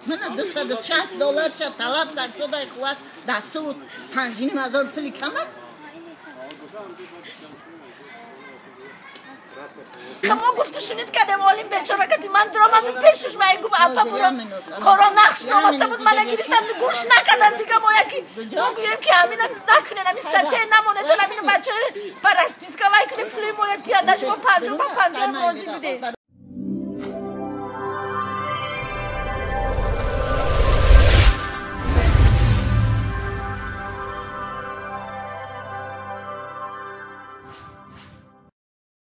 Мана 260 доллар ша талаб карсодай қувват дасту 5,5 ҳазор пули камак. Мо гуфту шунид кардем, олим бечора кати ман дуромадам пешуш, вай гуфт: «Апа, буро, коро нақш номаста буд, мана гирифтам, гӯш накардам». Дига мо яки мо гӯем, ки ҳамина накунен, ҳамин статья намонед, ҳамина бачаи ба расписка вай кунем, пули моя тиянда, шумо 50 ба 50 розӣ будем.